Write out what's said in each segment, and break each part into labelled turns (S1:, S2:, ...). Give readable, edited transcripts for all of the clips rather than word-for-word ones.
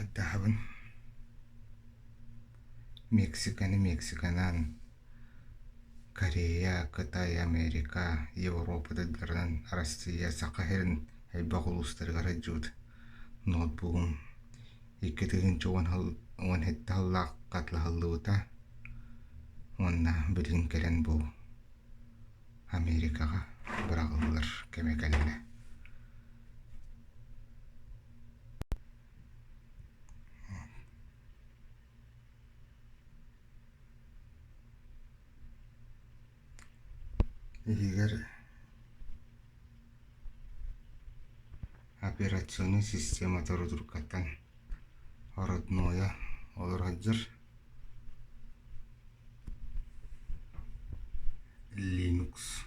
S1: Хайдаһабын Мексиканы Мексиканан, Корея, Кытай, Америка, Европа дойдуларынан, Россия, Саха сирин элбэх улуустарыгар сылдьыбыт ноутбугум 2017 сыллаахха атылаһыллыбыта уонна билигин кэлэн бу Америкаҕа быраҕыллар кэмэ кэллэ. Иһигэр операционнай системата рудуркаттан родное олоро сылдьар Linux.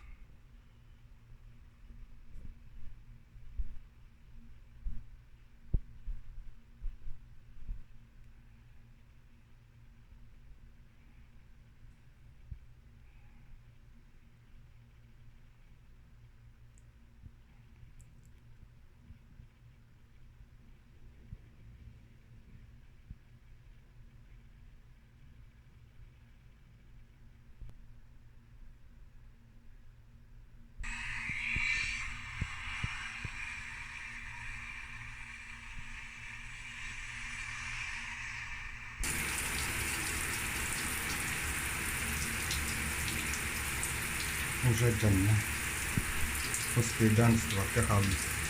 S1: Уже дьонно успейдаан устубакка хаалбыт.